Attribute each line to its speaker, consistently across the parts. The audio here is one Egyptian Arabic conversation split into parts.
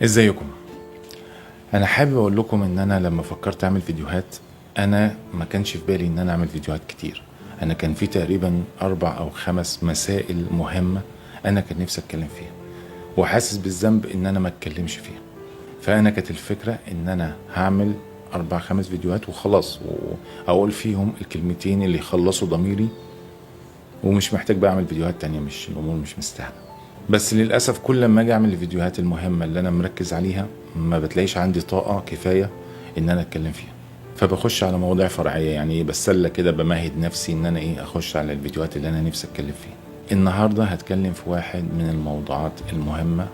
Speaker 1: ازيكم؟ انا حابب اقول لكم ان انا لما فكرت اعمل فيديوهات انا ما كانش في بالي ان انا اعمل فيديوهات كتير. انا كان في تقريبا 4 أو 5 مسائل مهمة انا كان نفسي اتكلم فيها، وحاسس بالذنب ان انا ما اتكلمش فيها. فانا كانت الفكرة ان انا هعمل 4-5 فيديوهات وخلاص، واقول فيهم الكلمتين اللي يخلصوا ضميري، ومش محتاج بقى اعمل فيديوهات تانية، مش الامور مش مستاهلة. بس للاسف كل ما اجي اعمل الفيديوهات المهمة اللي انا مركز عليها ما بتلاقيش عندي طاقة كفاية ان انا اتكلم فيها، فبخش على مواضيع فرعية، يعني بتسلى كده، بمهد نفسي ان انا اخش على الفيديوهات اللي انا نفسي اتكلم فيها. النهارده هتكلم في واحد من الموضوعات المهمة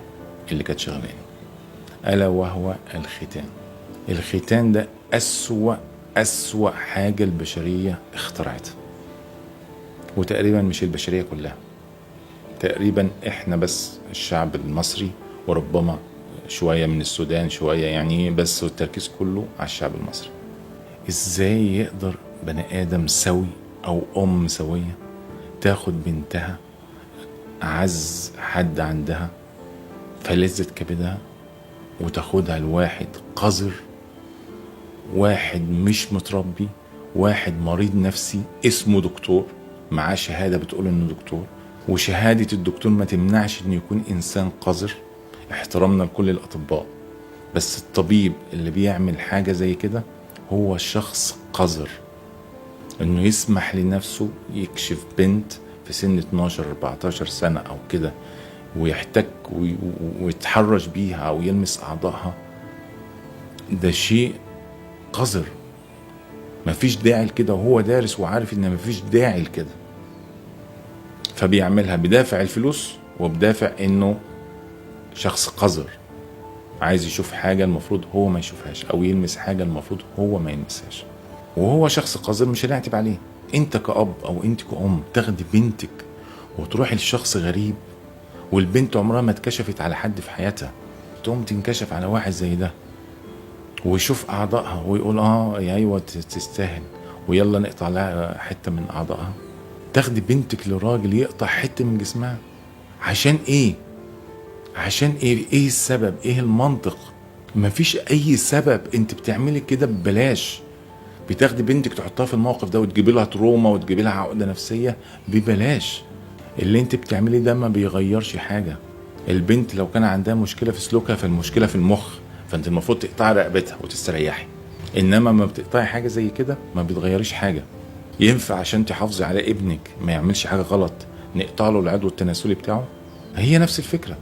Speaker 1: اللي كانت شغلاني، الا وهو الختان. الختان ده أسوأ حاجة البشرية اخترعتها، وتقريبا مش البشرية كلها، تقريبا احنا بس الشعب المصري، وربما شوية من السودان شوية يعني، بس التركيز كله على الشعب المصري. ازاي يقدر بني آدم سوي او ام سوية تاخد بنتها اعز حد عندها فلذة كبدها وتاخدها لواحد قذر، واحد مش متربي، واحد مريض نفسي اسمه دكتور، معاه شهادة بتقول انه دكتور، وشهادة الدكتور ما تمنعش انه يكون انسان قذر. احترامنا لكل الاطباء، بس الطبيب اللي بيعمل حاجة زي كده هو شخص قذر، انه يسمح لنفسه يكشف بنت في سن 12-14 سنة او كده، ويحتك ويتحرش بيها او يلمس اعضائها. ده شيء قذر، مفيش داعي لكده، وهو دارس وعارف ان مفيش داعي لكده، فبيعملها بدافع الفلوس وبدافع انه شخص قذر عايز يشوف حاجة المفروض هو ما يشوفهاش، او يلمس حاجة المفروض هو ما يلمسهاش، وهو شخص قذر مش هنعتب عليه. انت كأب او انت كأم تاخدي بنتك وتروحي لشخص غريب، والبنت عمرها ما اتكشفت على حد في حياتها، تقوم تنكشف على واحد زي ده ويشوف اعضائها ويقول يا ايوه تستاهل، ويلا نقطع لها حتة من اعضائها. تاخدي بنتك لراجل يقطع حتة من جسمها عشان ايه؟ عشان ايه؟ ايه السبب؟ ايه المنطق؟ مفيش اي سبب. انت بتعملي كده ببلاش، بتاخدي بنتك تحطها في الموقف ده وتجيبي لها تروما وتجيبي لها عقده نفسية ببلاش. اللي انت بتعمليه ده ما بيغيرش حاجة. البنت لو كان عندها مشكلة في سلوكها فالمشكلة في المخ، فانت المفروض تقطعي رقبتها وتستريحي، انما ما بتقطعي حاجة زي كده ما بتغيريش حاجة. ينفع عشان تحافظي على ابنك ما يعملش حاجة غلط نقطع له العضو التناسلي بتاعه؟ هي نفس الفكرة.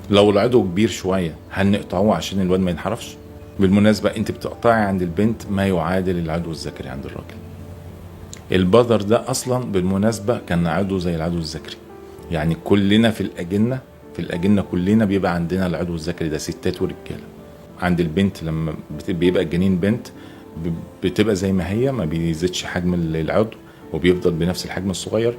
Speaker 1: لو العضو كبير شوية هل نقطعوه عشان الواد ما ينحرفش؟ بالمناسبة انت بتقطعي عند البنت ما يعادل العضو الذكري عند الراجل. البذر ده اصلا بالمناسبة كان عضو زي العضو الذكري، يعني كلنا في الاجنة كلنا بيبقى عندنا العضو الذكري ده، ستات ورجاله. عند البنت لما بيبقى الجنين بنت بتبقى زي ما هي، ما بيزيدش حجم العضو وبيفضل بنفس الحجم الصغير،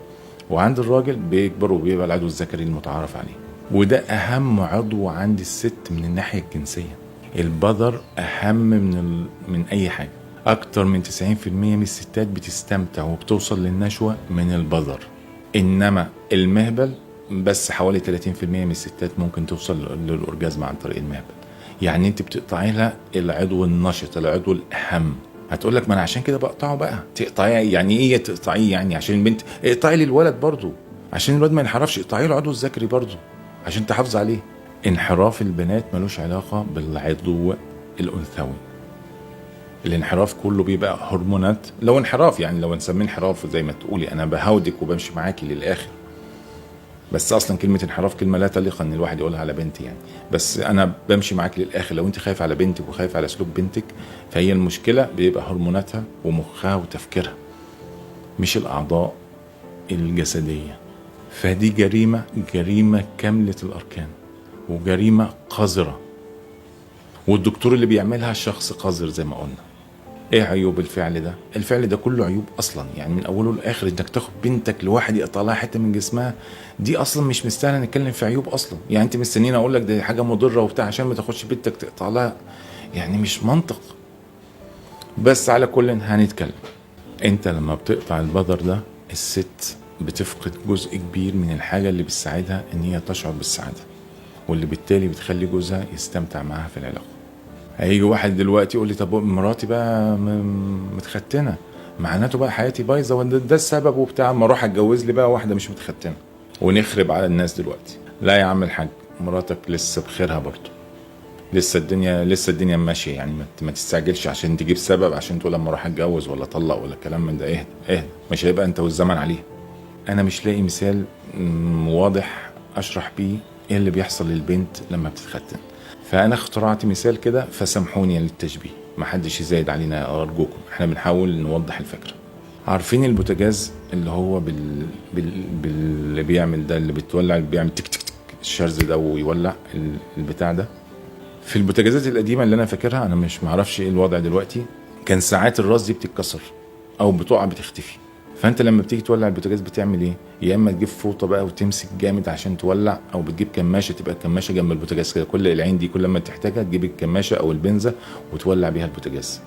Speaker 1: وعند الراجل بيكبر وبيبقى العضو الذكري المتعارف عليه. وده اهم عضو عند الست من الناحية الجنسية. البذر اهم من اي حاجة. اكتر من 90% من الستات بتستمتع وبتوصل للنشوة من البذر، انما المهبل بس حوالي 30% من الستات ممكن توصل للاورجازم عن طريق المهبل. يعني انت بتقطعي لها العضو النشط، العضو الاهم. هتقول لك ما انا عشان كده بقطعه بقى. تقطعيه يعني ايه؟ تقطعيه يعني عشان البنت؟ اقطعي للولد برضو عشان الولد ما ينحرفش، اقطعي له العضو الذكري برضو عشان تحافظ عليه. انحراف البنات ملوش علاقة بالعضو الانثوي. الانحراف كله بيبقى هرمونات. لو انحراف يعني لو نسميه انحراف زي ما تقولي انا بهودك وبمشي معاكي للاخر، بس اصلا كلمة انحراف كلمة لا تليق ان الواحد يقولها على بنتي يعني، بس انا بمشي معاك للاخر. لو انت خايف على بنتك وخايف على سلوك بنتك، فهي المشكلة بيبقى هرموناتها ومخها وتفكيرها، مش الاعضاء الجسدية. فدي جريمة، جريمة كاملة الاركان، وجريمة قذرة، والدكتور اللي بيعملها شخص قذر زي ما قلنا. ايه عيوب الفعل ده؟ الفعل ده كله عيوب اصلا، يعني من اوله لاخر. انك تاخد بنتك لواحد يقطع لها حتة من جسمها دي اصلا مش مستاهلة نتكلم في عيوب اصلا. يعني انت مستنيين اقول لك دي حاجة مضرة وبتاع عشان ما تاخدش بنتك تقطع لها؟ يعني مش منطق. بس على كل هنتكلم. انت لما بتقطع البذر ده الست بتفقد جزء كبير من الحاجة اللي بتساعدها ان هي تشعر بالسعادة، واللي بالتالي بتخلي جوزها يستمتع معاها في العلاقة. هيجي واحد دلوقتي يقول لي طب مراتي بقى متختنه، معناته بقى حياتي بايظة وده السبب وبتاع، ما اروح اتجوز لي بقى واحدة مش متختنه ونخرب على الناس دلوقتي. لا يا عم الحاج، مراتك لسه بخيرها برضه، لسه الدنيا ماشية يعني، ما تستعجلش عشان تجيب سبب عشان تقول اما اروح اتجوز ولا اطلق ولا الكلام من ده. اهدى اهدى، مش هيبقى انت والزمن عليها. انا مش لاقي مثال واضح اشرح بيه ايه اللي بيحصل للبنت لما بتتختن، فانا اخترعت مثال كده، فسامحوني للتشبيه، ما حدش يزايد علينا ارجوكم، احنا بنحاول نوضح الفكرة. عارفين البوتاجاز اللي هو اللي بيعمل ده، اللي بتولع، اللي بيعمل تك تك تك الشرز ده ويولع البتاع ده؟ في البوتاجازات القديمة اللي انا فاكرها، انا مش معرفش ايه الوضع دلوقتي، كان ساعات الراس دي بتتكسر او بتقع بتختفي. فانت لما بتيجي تولع البوتاجاز بتعمل ايه؟ يا اما تجيب فوطه بقى وتمسك جامد عشان تولع، او بتجيب كماشه، تبقى الكماشه جنب البوتاجاز كده، كل العين دي كل ما تحتاجها تجيب الكماشه او البنزه وتولع بيها البوتاجاز.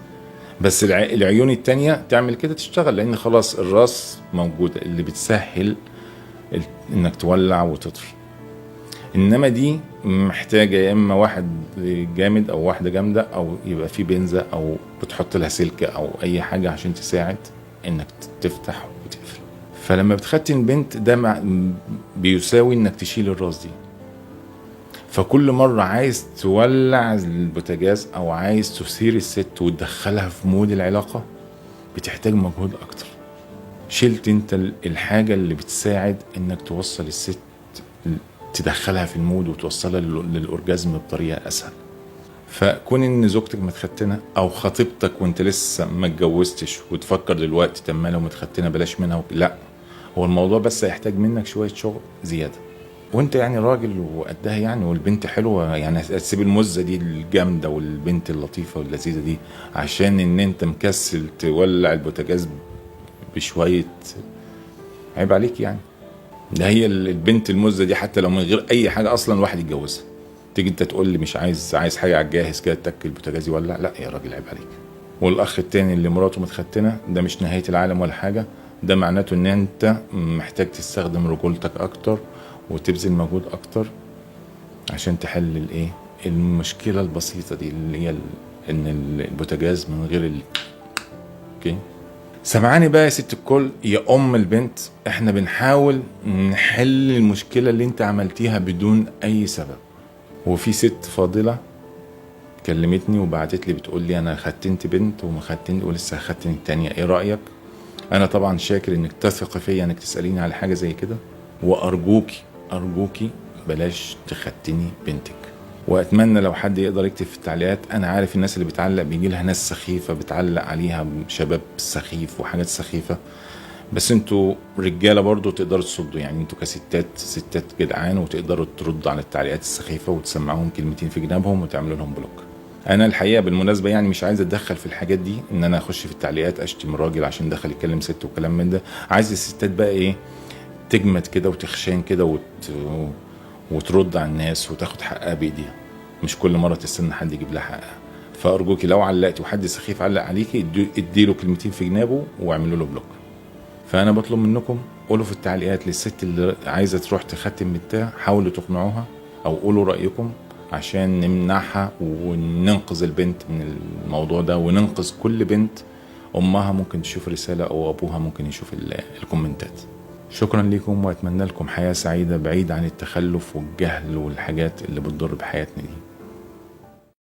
Speaker 1: بس العيون التانية تعمل كده تشتغل، لان خلاص الراس موجودة اللي بتسهل انك تولع وتطفي. انما دي محتاجه يا اما واحد جامد او واحدة جامدة، او يبقى في بنزه، او بتحط لها سلك او اي حاجة عشان تساعد انك تفتح وتقفل. فلما بتختن بنت ده بيساوي انك تشيل الراس دي. فكل مرة عايز تولع البوتاجاز او عايز تثير الست وتدخلها في mood العلاقة بتحتاج مجهود اكتر. شلت انت الحاجة اللي بتساعد انك توصل الست، تدخلها في ال mood وتوصلها لل orgasm بطريقة اسهل. فكون ان زوجتك متختنه او خطيبتك وانت لسه ما اتجوزتش وتفكر دلوقتي طب ما لو متختنه بلاش منها، لا، هو الموضوع بس هيحتاج منك شوية شغل زيادة. وانت يعني راجل وقدها يعني، والبنت حلوة يعني، هتسيب المزة دي الجامدة والبنت اللطيفة واللذيذه دي عشان ان انت مكسل تولع البوتاجاز بشوية؟ عيب عليك يعني. ده هي البنت المزة دي حتى لو من غير اي حاجة اصلا الواحد يتجوزها، تيجي انت تقول لي مش عايز حاجة على الجاهز كده تك البوتاجاز يولع؟ لا يا راجل عيب عليك. والاخ التاني اللي مراته متختنه ده مش نهاية العالم ولا حاجة، ده معناته ان انت محتاج تستخدم رجولتك اكتر وتبذل مجهود اكتر عشان تحل الايه المشكلة البسيطة دي اللي هي ان البوتاجاز من غير okay. سمعاني بقى يا ست الكل، يا ام البنت، احنا بنحاول نحل المشكلة اللي انت عملتيها بدون اي سبب. وفي ست فاضلة كلمتني وبعتت لي بتقول لي انا ختنت بنت وما ختنت ولسه هختن التانية، ايه رايك؟ انا طبعا شاكر انك تثق فيا انك تساليني على حاجة زي كده، وارجوكي ارجوكي بلاش تختني بنتك. واتمنى لو حد يقدر يكتب في التعليقات، انا عارف الناس اللي بتعلق بيجي لها ناس سخيفة بتعلق عليها، شباب سخيف وحاجات سخيفة، بس انتوا رجاله برضو تقدروا تصدوا يعني، انتوا كستات ستات جدعان وتقدروا تردوا على التعليقات السخيفة وتسمعوهم كلمتين في جنابهم وتعملوا لهم block. انا الحقيقة بالمناسبة يعني مش عايز اتدخل في الحاجات دي، ان انا اخش في التعليقات اشتم راجل عشان دخل يكلم ست وكلام من ده. عايز الستات بقى ايه، تجمد كده وتخشان كده وترد على الناس وتاخد حقها بايديها، مش كل مرة تستنى حد يجيب لها حقها. فارجوكي لو علقتي وحد سخيف علق عليكي اديله كلمتين في جنابه واعملوا له block. فانا بطلب منكم قولوا في التعليقات للست اللي عايزه تروح تختم بنتها، حاولوا تقنعوها او قولوا رايكم عشان نمنعها وننقذ البنت من الموضوع ده، وننقذ كل بنت امها ممكن تشوف رسالة او ابوها ممكن يشوف الكومنتات. شكرا لكم، واتمنى لكم حياة سعيدة بعيد عن التخلف والجهل والحاجات اللي بتضر بحياتنا دي.